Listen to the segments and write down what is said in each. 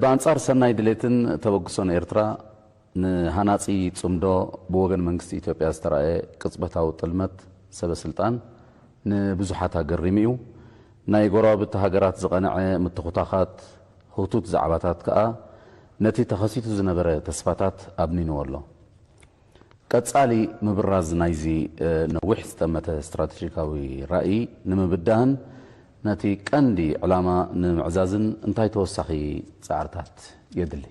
ብኣንጻር ሰናይ ድሌትን ተበግሶን ኤርትራ፣ ንሃናጺ ጽምዶ ብወገን መንግስቲ ኢትዮጵያ ዝተራእየ ቅጽበታዊ ጥልመት ሰበ ስልጣን ንብዙሓት ኣገሪሙ እዩ። ናይ ጎረባብቲ ሃገራት ዝቐንዐ ምትኹታኻት፣ ህውቱት ዛዕባታት ከኣ ነቲ ተኸሲቱ ዝነበረ ተስፋታት ኣብኒንዎ ኣሎ። ቀጻሊ ምብራዝ ናይዚ ነዊሕ ዝጠመተ ስትራተጂካዊ ራእይ ንምብዳህን ነቲ ቀንዲ ዕላማ ንምዕዛዝን እንታይ ተወሳኺ ጻዕርታት የድሊ?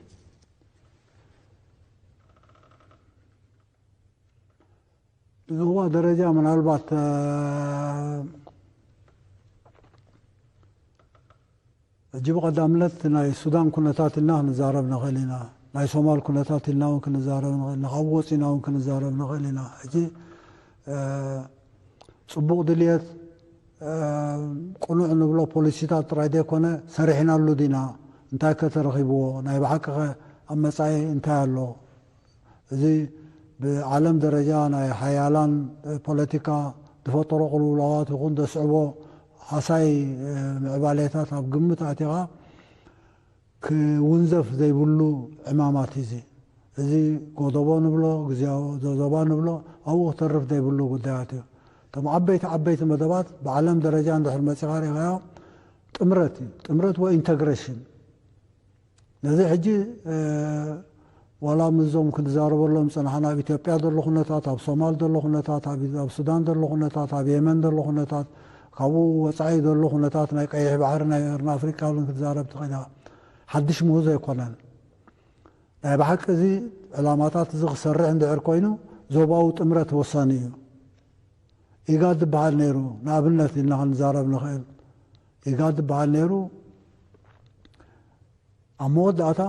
ብዝዋ ደረጃ ምናልባት ሕጂ ብቐዳምነት ናይ ሱዳን ኩነታት ኢልና ክንዛረብ ንኽእል ኢና። ናይ ሶማል ኩነታት ኢልና እውን ክንዛረብ ንኽእል ኢና። ካብኡ ወፂና እውን ክንዛረብ ንኽእል ኢና። ሕጂ ፅቡቕ ድልየት፣ ቅኑዕ ንብሎ ፖሊሲታት ጥራይ ዘይኮነ፣ ሰሪሕናሉ ዲና፣ እንታይ ከ ተረኺብዎ፣ ናይ ብሓቂ ኸ ኣብ መፃኢ እንታይ ኣሎ? እዚ ብዓለም ደረጃ ናይ ሓያላን ፖለቲካ ዝፈጠሮ ቅልውላዋት ይኹን ዘስዕቦ ሃሳይ ምዕባሌታት ኣብ ግምት ኣቲኻ ክውንዘፍ ዘይብሉ ዕማማት እዩ። እዚ ጎደቦ ንብሎ፣ ግዜያዊ ዞባ ንብሎ፣ ኣብኡ ክተርፍ ዘይብሉ ጉዳያት እዩ። እቶም ዓበይቲ ዓበይቲ መደባት ብዓለም ደረጃ እንድሕር መፂኻ ሪኢኻዮ ጥምረት እዩ። ጥምረት ወይ ኢንተግሬሽን። ነዚ ሕጂ ዋላ ምስዞም ክንዛረበሎም ዝፀናሕና ኣብ ኢትዮጵያ ዘሎ ኩነታት፣ ኣብ ሶማል ዘሎ ኩነታት፣ ኣብ ሱዳን ዘሎ ኩነታት፣ ኣብ የመን ዘሎ ኩነታት፣ ካብኡ ወፃኢ ዘሎ ኩነታት ናይ ቀይሕ ባሕሪ ናይ ቀርኒ ኣፍሪቃ እውን ክትዛረብ ትኽእል ኢኻ። ሓድሽ ምህዞ ኣይኮነን። ናይ ብሓቂ እዚ ዕላማታት እዚ ክሰርሕ እንድሕር ኮይኑ ዞባዊ ጥምረት ወሳኒ እዩ። ኢጋድ ዝበሃል ነይሩ፣ ንኣብነት ኢልና ክንዛረብ ንኽእል። ኢጋድ ዝበሃል ነይሩ። ኣብ መወዳእታ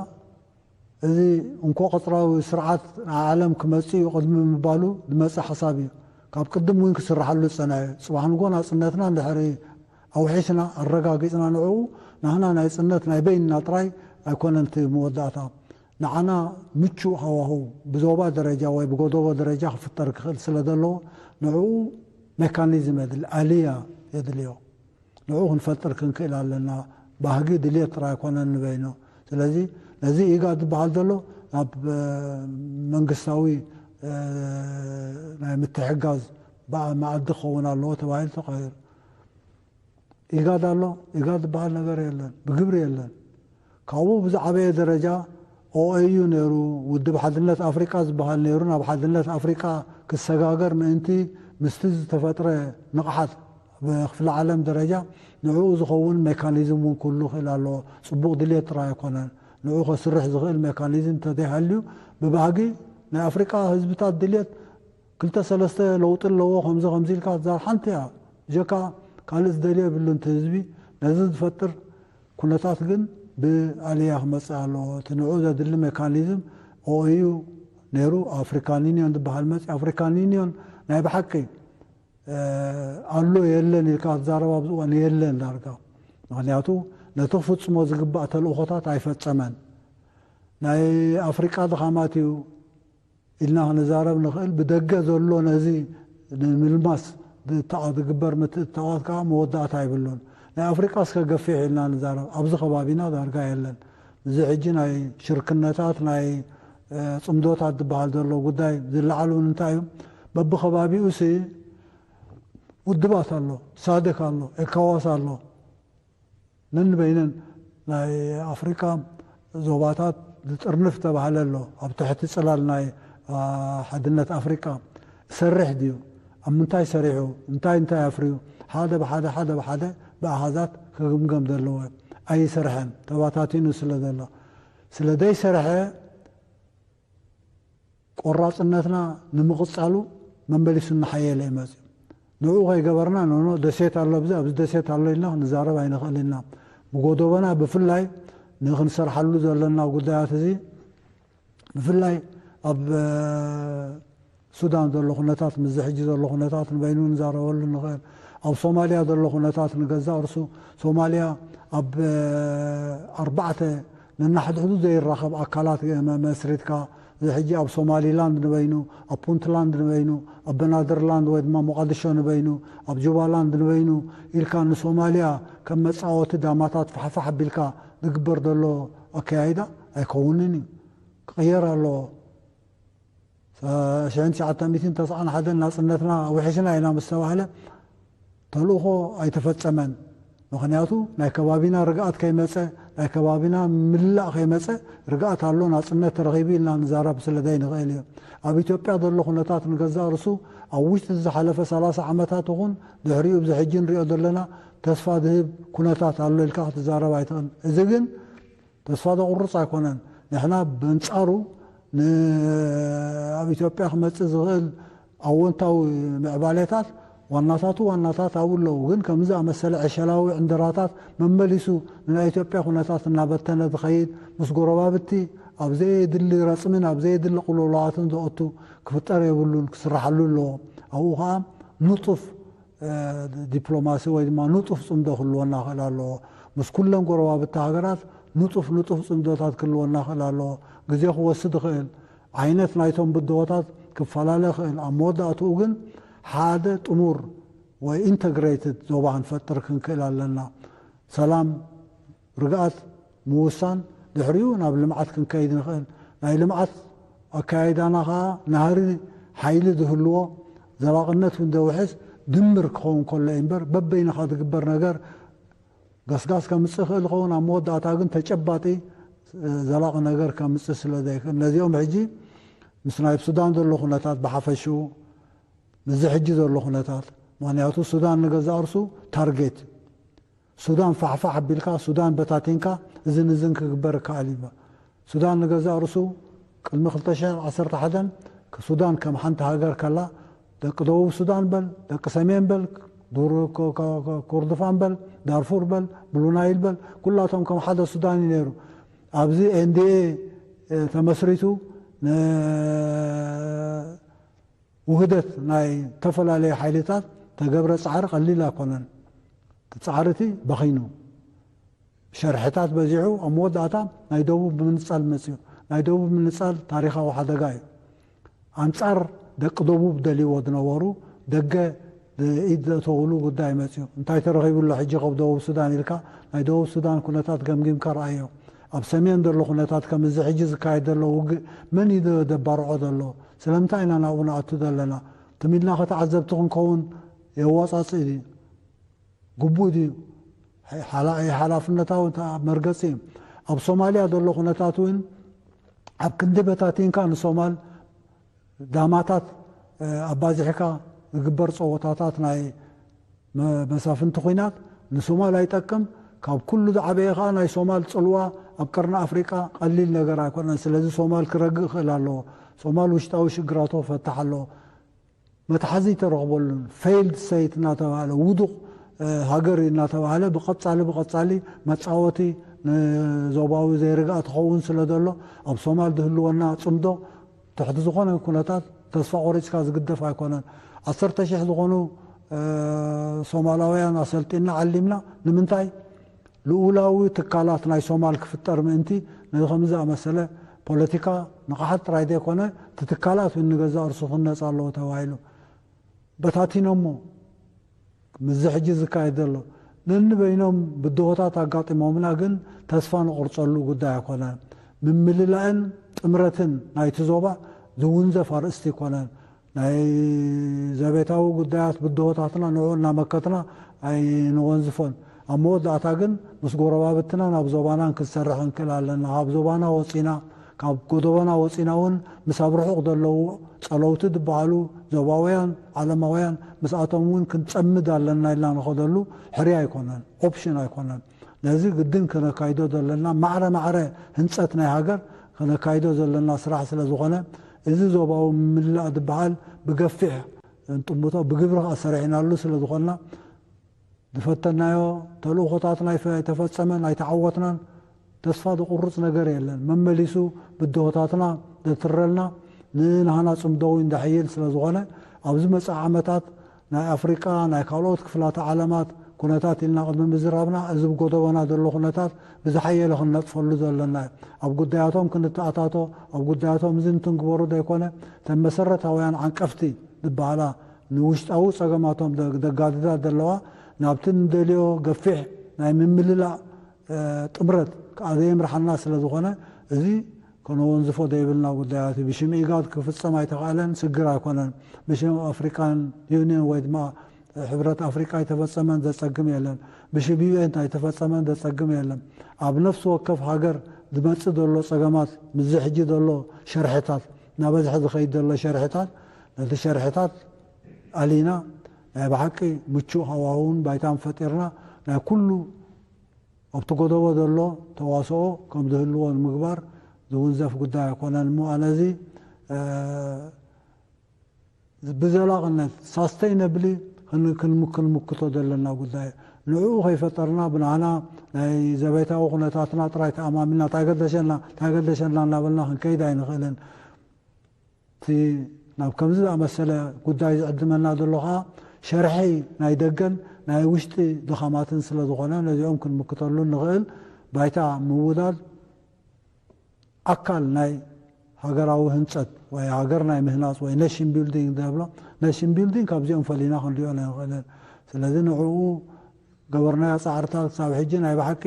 እዚ እንኮ ቅጥራዊ ስርዓት ናብ ዓለም ክመጽእ እዩ ቅድሚ ምባሉ ዝመጸ ሓሳብ እዩ። ካብ ቅድም እውን ክስርሓሉ ዝጸንሐ እዩ። ጽባሕ ንጎ ናጽነትና እንድሕሪ ኣውሒስና ኣረጋጊጽና ንዕኡ ናህና ናይ ጽነት ናይ በይንና ጥራይ ኣይኮነን እቲ መወዳእታ። ንዓና ምቹእ ሃዋህው ብዞባ ደረጃ ወይ ብጎደቦ ደረጃ ክፍጠር ክኽእል ስለ ዘለዎ ንዕኡ ሜካኒዝም የድሊ፣ ኣልያ የድልዮ። ንዕኡ ክንፈጥር ክንክእል ኣለና። ባህጊ ድልየት ጥራይ ኣይኮነን ንበይኑ። ስለዚ ነዚ ኢጋድ ዝበሃል ዘሎ ናብ መንግስታዊ ናይ ምትሕጋዝ መኣዲ ክኸውን ኣለዎ ተባሂሉ ተቐይሩ። ኢጋድ ኣሎ፣ ኢጋድ ዝበሃል ነገር የለን፣ ብግብሪ የለን። ካብኡ ብዝዓበየ ደረጃ ኦኤዩ ነይሩ፣ ውድብ ሓድነት ኣፍሪቃ ዝበሃል ነይሩ። ናብ ሓድነት ኣፍሪቃ ክሰጋገር ምእንቲ ምስቲ ዝተፈጥረ ንቕሓት ብክፍለ ዓለም ደረጃ ንዕኡ ዝኸውን ሜካኒዝም እውን ክህሉ ክእል ኣለዎ። ፅቡቕ ድልየት ጥራይ ኣይኮነን። ንዕኡ ከስርሕ ዝኽእል ሜካኒዝም እንተዘይሃልዩ ብባህጊ ናይ ኣፍሪቃ ህዝብታት ድልየት ክልተ ሰለስተ ለውጢ ኣለዎ ከምዚ ከምዚ ኢልካ ትዛር ሓንቲ እያ። ብጀካ ካልእ ዝደልዮ የብሉ እቲ ህዝቢ። ነዚ ዝፈጥር ኩነታት ግን ብኣልያ ክመፅእ ኣለዎ። እቲ ንዑ ዘድሊ ሜካኒዝም ኦኤዩ ነይሩ፣ ኣፍሪካን ዩኒዮን ዝበሃል መፅ ኣፍሪካን ዩኒዮን ናይ ብሓቂ ኣሎ የለን ኢልካ ትዛረብ ኣብዚ እዋን የለን ዳርጋ። ምክንያቱ ነቲ ክፍፅሞ ዝግባእ ተልእኾታት ኣይፈፀመን። ናይ ኣፍሪቃ ድኻማት እዩ ኢልና ክንዛረብ ንኽእል። ብደገ ዘሎ ነዚ ንምልማስ ዝግበር ምትእትታዋት ከዓ መወዳእታ ኣይብሉን። ናይ ኣፍሪቃ እስከ ገፊሕ ኢልና ንዛረብ፣ ኣብዚ ከባቢና ዳርጋ የለን። እዚ ሕጂ ናይ ሽርክነታት ናይ ፅምዶታት ዝበሃል ዘሎ ጉዳይ ዝለዓል እውን እንታይ እዩ? በብከባቢኡ ሲ ውድባት ኣሎ፣ ሳድክ ኣሎ፣ ኤካዋስ ኣሎ። ነንበይነን ናይ ኣፍሪቃ ዞባታት ዝጥርንፍ ተባህለ ኣሎ። ኣብ ትሕቲ ፅላል ናይ ሓድነት ኣፍሪቃ ዝሰርሕ ድዩ? ኣብ ምንታይ ሰሪሑ? እንታይ እንታይ ኣፍርዩ? ሓደ ብሓደ ሓደ ብሓደ ብኣሃዛት ክግምገም ዘለዎ። ኣይሰርሐን፣ ተባታቲኑ ስለ ዘሎ። ስለ ዘይሰርሐ ቆራፅነትና ንምቕፃሉ መመሊሱ እናሓየለ እዩ መፅዩ። ንዕኡ ከይገበርና ኖኖ ደሴት ኣሎ ብዚ ኣብዚ ደሴት ኣሎ ኢልና ክንዛረብ ኣይንኽእል ኢና። ብጎደቦና ብፍላይ ንክንሰርሓሉ ዘለና ጉዳያት እዚ ብፍላይ ኣብ ሱዳን ዘሎ ኩነታት ምስዚ ሕጂ ዘሎ ኩነታት ንበይኑ ንዛረበሉ ንኽእል። ኣብ ሶማልያ ዘሎ ኩነታት ንገዛእ ርሱ ሶማልያ ኣብ ኣርባዕተ ነናሕድሕዱ ዘይራኸብ ኣካላት መስሪትካ እዚ ሕጂ ኣብ ሶማሊላንድ ንበይኑ፣ ኣብ ፑንትላንድ ንበይኑ፣ ኣብ በናድርላንድ ወይ ድማ ሞቓድሾ ንበይኑ፣ ኣብ ጁባላንድ ንበይኑ ኢልካ ንሶማልያ ከም መፃወቲ ዳማታት ፋሕፋሕ ኣቢልካ ዝግበር ዘሎ ኣካያይዳ ኣይከውንን እዩ፣ ክቕየር ኣለዎ። ሽሕን ትሽዓተ ሚእትን ተስዓን ሓደን ናጽነትና ውሒስና ኢና ምስ ተባህለ ተልእኾ ኣይተፈጸመን። ምኽንያቱ ናይ ከባቢና ርግኣት ከይመጸ፣ ናይ ከባቢና ምላእ ከይመጸ፣ ርግኣት ኣሎ ናጽነት ተረኺቡ ኢልና ንዛረብ ስለ ዘይንኽእል እዩ። ኣብ ኢትዮጵያ ዘሎ ኩነታት ንገዛእ ርእሱ ኣብ ውሽጢ ዝሓለፈ ሰላሳ ዓመታት ይኹን ድሕሪኡ ኣብዚ ሕጂ ንሪኦ ዘለና ተስፋ ዝህብ ኩነታት ኣሎ ኢልካ ክትዛረብ ኣይትኽእል። እዚ ግን ተስፋ ዘቑርጽ ኣይኮነን። ንሕና በንጻሩ ን-፣ ኣብ ኢትዮጵያ ክመጽእ ዝኽእል ኣወንታዊ ምዕባሌታት ዋናታቱ ዋናታት ኣብኡ ኣለዉ። ግን ከምዚ ኣመሰለ ዕሸላዊ ዕንደራታት መመሊሱ ንናይ ኢትዮጵያ ኩነታት እናበተነ ዝኸይድ፣ ምስ ጎረባብቲ ኣብ ዘየድሊ ረጽምን ኣብ ዘየድሊ ቅልውላዋትን ዘእቱ ክፍጠር የብሉን፣ ክስራሓሉ ኣለዎ። ኣብኡ ኸኣ ንጡፍ ዲፕሎማሲ ወይ ድማ ንጡፍ ጽምዶ ክህልወና ክእል ኣለዎ። ምስ ኩለን ጎረባብቲ ሃገራት ንጡፍ ንጡፍ ጽምዶታት ክህልወና ክእል ኣለዎ። ግዜ ክወስድ ይኽእል፣ ዓይነት ናይቶም ብድሆታት ክፈላለ ይኽእል። ኣብ መወዳእትኡ ግን ሓደ ጥሙር ወይ ኢንተግሬትድ ዞባ ክንፈጥር ክንክእል ኣለና። ሰላም፣ ርግኣት ምውሳን፣ ድሕሪኡ ናብ ልምዓት ክንከይድ ንኽእል። ናይ ልምዓት ኣካያይዳና ኸኣ ናህሪ ሓይሊ ዝህልዎ፣ ዘላቕነት እውን ዘውሕስ ድምር ክኸውን ከሎ እዩ እምበር በበይንኻ ዝግበር ነገር ገስጋስ ከምጽእ ይኽእል ይኸውን፣ ኣብ መወዳእታ ግን ተጨባጢ ዘላቒ ነገር ከምጽእ ስለ ዘይክእል። ነዚኦም ሕጂ ምስ ናይ ሱዳን ዘሎ ኩነታት ብሓፈሽኡ ምስዚ ሕጂ ዘሎ ኩነታት፣ ምኽንያቱ ሱዳን ንገዛእ ርእሱ ታርጌት ሱዳን ፋሕፋሕ ኣቢልካ ሱዳን በታቲንካ እዝን እዝን ክግበር ይከኣል እዩ። ሱዳን ንገዛእ ርእሱ ቅድሚ ክልተ ሽሕን ዓሰርተ ሓደን ሱዳን ከም ሓንቲ ሃገር ከላ ደቂ ደቡብ ሱዳን በል፣ ደቂ ሰሜን በል፣ ዱር ኮ-፣ ኮ-፣ ኮ-፣ ኮርዶፋን በል፣ ዳርፉር በል፣ ብሉ ናይል በል፣ ኩላቶም ከም ሓደ ሱዳን እዩ ነይሩ። ኣብዚ ኤንዲኤ ተመስሪቱ ን-፣ ውህደት ናይ ዝተፈላለዩ ሓይልታት ተገብረ ጻዕሪ ቀሊል ኣይኮነን። እቲ ጻዕሪ እቲ በኺኑ፣ ሸርሕታት በዚሑ፣ ኣብ መወዳእታ ናይ ደቡብ ብምንጻል መጽዩ። ናይ ደቡብ ምንጻል ታሪኻዊ ሓደጋ እዩ። ኣንጻር ደቂ ደቡብ ደልይዎ ዝነበሩ ደገ ኢድ ዘእተውሉ ጉዳይ መጽዩ። እንታይ ተረኺቡ ኣሎ ሕጂ ካብ ደቡብ ሱዳን ኢልካ ናይ ደቡብ ሱዳን ኩነታት ገምጊምካ ረኣዮ። ኣብ ሰሜን ዘሎ ኩነታት ከም እዚ ሕጂ ዝካየድ ዘሎ ውግእ መን እዩ ደ-፣ ደባርዖ ዘሎ? ስለምንታይ ኢና ናብኡ ንኣቱ ዘለና? ትም ኢልና ከተዓዘብቲ ክንከውን የዋጻጽእ ድዩ? ግቡእ ድዩ? ሓላ-፣ ሓላፍነታዊ እንተ-፣ መርገጺ እዩ። ኣብ ሶማልያ ዘሎ ኩነታት እውን ኣብ ክንዲ በታቲንካ ንሶማል ዳማታት፣ እ፣ ኣባዚሕካ ዝግበር ጸወታታት ናይ መ-፣ መሳፍንቲ ኲናት ንሶማል ኣይጠቅም። ካብ ኩሉ ዝዓበየ ከኣ ናይ ሶማል ጽልዋ ኣብ ቀርኒ ኣፍሪቃ ቀሊል ነገር ኣይኮነን። ስለዚ ሶማል ክረግእ ክእል ኣለዎ። ሶማል ውሽጣዊ ሽግራቶ ክፈትሕ ኣለዎ። መትሓዚ ኣይተረኽበሉን። ፌይልድ ስቴት እናተባህለ፣ ውዱቕ፣ እ፣ ሃገር እዩ እናተባህለ ብቐጻሊ ብቐጻሊ መጻወቲ ንዞባዊ ዘይርግኣት ክኸውን ስለ ዘሎ ኣብ ሶማል ዝህልወና ጽምዶ ትሕቲ ዝኾነ ኩነታት ተስፋ ቆሪጽካ ዝግደፍ ኣይኮነን። ዓሰርተ ሽሕ ዝኾኑ፣ እ፣ ሶማላውያን ኣሰልጢና ዓሊምና ንምንታይ? ልኡላዊ ትካላት ናይ ሶማል ክፍጠር ምእንቲ ነዚ ከምዚ ዝኣመሰለ ፖለቲካ ንቕሓት ጥራይ ዘይኮነ እቲ ትካላት እውን ንገዛእ ርእሱ ክነጽ ኣለዎ ተባሂሉ። በታቲኖሞ ምስዚ ሕጂ ዝካየድ ዘሎ ነንበይኖም ብድሆታት ኣጋጢሞምና ግን ተስፋ ንቑርጸሉ ጉዳይ ኣይኮነን። ምምልላእን ጥምረትን ናይቲ ዞባ ዝውንዘፍ ኣርእስቲ ኣይኮነን። ናይ ዘቤታዊ ጉዳያት ብድሆታትና ንዑ እናመከትና ኣይንወንዝፎን። ኣብ መወዳእታ ግን ምስ ጎረባብትናን ኣብ ዞባናን ክንሰርሕ ክንክእል ኣለና። ካብ ዞባና ወጺና፣ ካብ ጎደቦና ወጺና እውን ምስ ኣብ ርሑቕ ዘለዉ ጸለውቲ ዝበሃሉ ዞባውያን፣ ዓለማውያን፣ ምስኣቶም እውን ክንጸምድ ኣለና ኢልና ንኸደሉ ሕርያ ኣይኮነን፣ ኦፕሽን ኣይኮነን። ነዚ ግድን ከነካይዶ ዘለና ማዕረ ማዕረ ህንጸት ናይ ሃገር ከነካይዶ ዘለና ስራሕ ስለ ዝኾነ፣ እዚ ዞባዊ ምምላእ ዝበሃል ብገፊሕ እንጥምቶ ብግብሪ ከኣ ሰሪሕናሉ ስለ ዝኾንና፣ ዝፈተናዮ ተልእኾታትና ኣይፈ-፣ ኣይተፈጸመን፣ ኣይተዓወትናን። ተስፋ ዘቑርጽ ነገር የለን። መመሊሱ ብድሆታትና ዘትረልና፣ ንናህና ጽምዶ እውን ዘሐይል ስለ ዝኾነ፣ ኣብ ዝመጽእ ዓመታት ናይ ኣፍሪቃ፣ ናይ ካልኦት ክፍላተ ዓለማት ኩነታት ኢልና ቅድሚ ምዝራብና፣ እዚ ብጎደቦና ዘሎ ኩነታት ብዝሓየለ ክንነጥፈሉ ዘለና እዩ። ኣብ ጉዳያቶም ክንተኣታቶ፣ ኣብ ጉዳያቶም እዚ እንትንግበሩ ዘይኮነ፣ እተን መሰረታውያን ዓንቀፍቲ ዝበሃላ ንውሽጣዊ ጸገማቶም ዘ-፣ ዘጋድዳ ዘለዋ፣ ናብቲ ንደልዮ ገፊሕ ናይ ምምልላእ፣ እ፣ ጥምረት ከዓ ዘየምርሓና ስለ ዝኾነ፣ እዚ ከነወንዝፎ ዘይብልና ጉዳያት እዩ። ብሽም ኢጋድ ክፍጸም ኣይተኻእለን፣ ስግር ኣይኮነን። ብሽም ኣፍሪካን ዩኒየን ወይ ድማ ሕብረት ኣፍሪቃ ኣይተፈጸመን ዘጸግም የለን። ብሽም ዩኤን ኣይተፈጸመን ዘጸግም የለን። ኣብ ነፍሲ ወከፍ ሃገር ዝመጽእ ዘሎ ጸገማት፣ ምስዚ ሕጂ ዘሎ ሸርሕታት፣ እናበዝሐ ዝኸይድ ዘሎ ሸርሕታት፣ ነቲ ሸርሕታት ኣሊና ናይ ብሓቂ ምቹእ ሃዋህውን ባይታን ፈጢርና ናይ ኩሉ ኣብቲ ጎደቦ ዘሎ ተዋስኦ ከም ዝህልዎ ንምግባር ዝውንዘፍ ጉዳይ ኣይኮነን እሞ ኣነ እዚ ብዘላቕነት ሳስተይነብሊ ክንምክቶ ዘለና ጉዳይ ንዕኡ ከይፈጠርና ብናህና ናይ ዘቤታዊ ኩነታትና ጥራይ ተኣማሚና ታገደሸና ታገደሸና እናበልና ክንከይድ ኣይንኽእልን። እቲ ናብ ከምዚ ዝኣመሰለ ጉዳይ ዝዕድመና ዘሎ ከዓ ሸርሒ ናይ ደገን ናይ ውሽጢ ድኻማትን ስለ ዝኾነ ነዚኦም ክንምክተሉ ንኽእል ባይታ ምውዳድ ኣካል ናይ ሃገራዊ ህንፀት ወይ ሃገር ናይ ምህናፅ ወይ nation building ዝብሎ nation building ካብዚኦም ፈሊና ክንሪኦ ኣይንኽእልን። ስለዚ ንዕኡ ገበርናዮ ፃዕርታት ክሳብ ሕጂ ናይ ብሓቂ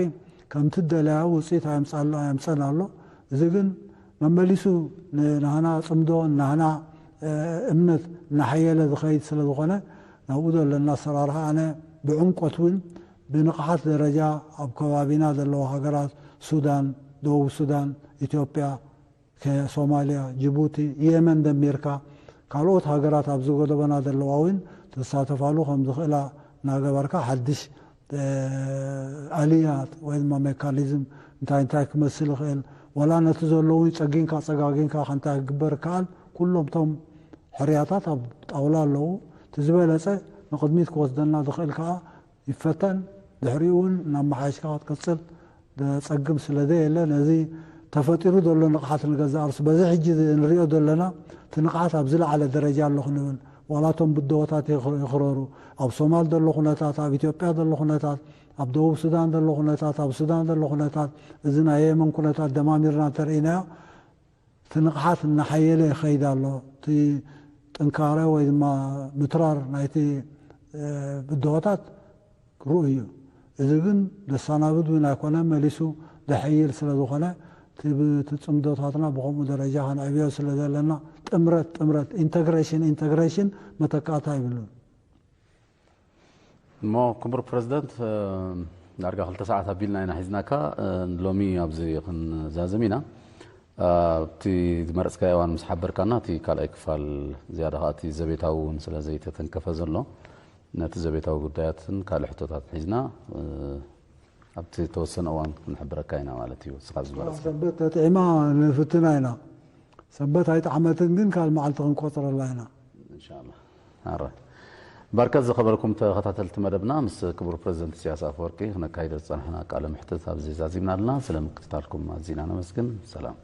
ከምቲ ደለያ ውፅኢት ኣየምፀኣሉ ኣየምፀን ኣሎ። እዚ ግን መመሊሱ ንናህና ፅምዶ ናህና እምነት እናሓየለ ዝኸይድ ስለ ዝኾነ ናብኡ ዘለና ኣሰራርሓ ኣነ ብዕምቆት እውን ብንቕሓት ደረጃ ኣብ ከባቢና ዘለዋ ሃገራት ሱዳን፣ ደቡብ ሱዳን፣ ኢትዮጵያ፣ ሶማልያ፣ ጅቡቲ፣ የመን ደሚርካ ካልኦት ሃገራት ኣብዚ ጎደቦና ዘለዋ እውን ትሳተፋሉ ከም ዝኽእላ እናገበርካ ሓድሽ ኣልያት ወይ ድማ ሜካኒዝም እንታይ እንታይ ክመስል ይኽእል ዋላ ነቲ ዘሎ እውን ፀጊንካ ፀጋጊንካ ከንታይ ክግበር ይከኣል ኩሎም እቶም ሕርያታት ኣብ ጣውላ ኣለዉ። እቲ ዝበለፀ ንቕድሚት ክወስደና ዝኽእል ከዓ ይፈተን ድሕሪኡ እውን እናመሓየሽካ ክትቅፅል ዘፀግም ስለ ዘየለ ነዚ ተፈጢሩ ዘሎ ንቕሓት ንገዛእ ርእሱ በዚ ሕጂ ንሪኦ ዘለና እቲ ንቕሓት ኣብ ዝለዓለ ደረጃ ኣሎ ክንብል ዋላ እቶም ብድሆታት ይኽረሩ ኣብ ሶማል ዘሎ ኩነታት ኣብ ኢትዮጵያ ዘሎ ኩነታት ኣብ ደቡብ ሱዳን ዘሎ ኩነታት ኣብ ሱዳን ዘሎ ኩነታት እዚ ናይ የመን ኩነታት ደማሚርና እንተርኢናዮ እቲ ንቕሓት እናሓየለ ይኸይድ ኣሎ። እቲ ጥንካረ ወይ ድማ ምትራር ናይቲ ብድሆታት ርኡይ እዩ። እዚ ግን ዘሰናብድ እውን ኣይኮነን፣ መሊሱ ዘሐይል ስለ ዝኾነ እቲ ጽምዶታትና ብኸምኡ ደረጃ ከነዕብዮ ስለ ዘለና ጥምረት ጥምረት ኢንተግሬሽን ኢንተግሬሽን መተካእታ የብሉን። እሞ ክቡር ፕረዚደንት ዳርጋ ክልተ ሰዓት ኣቢልና ኢና ሒዝናካ። ሎሚ ኣብዚ ክንዛዘም ኢና። ኣብቲ ዝመረፅካዮ እዋን ምስ ሓበርካና እቲ ካልኣይ ክፋል ዝያዳ ከዓ እቲ ዘቤታዊ እውን ስለ ዘይተተንከፈ ዘሎ ነቲ ዘቤታዊ ጉዳያትን ካልእ ሕቶታትን ሒዝና ኣብቲ ተወሰነ እዋን ክንሕብረካ ኢና ማለት እዩ። እስኻ ዝመረፅካ ሰንበት ተጥዒማ ንፍትና ኢና። ሰንበት ኣይጠዓመትን ግን ካልእ መዓልቲ ክንቆፅረላ ኢና። እንሻላ። ኣረ በርከት ዝኸበርኩም ተኸታተልቲ መደብና ምስ ክቡር ፕረዚደንት ኢሳያስ ኣፈወርቂ ክነካይዶ ዝፀናሕና ቃለ ምሕትት ኣብዚ ዛዚምና ኣለና። ስለ ምክትታልኩም ኣዚና ነመስግን። ሰላም።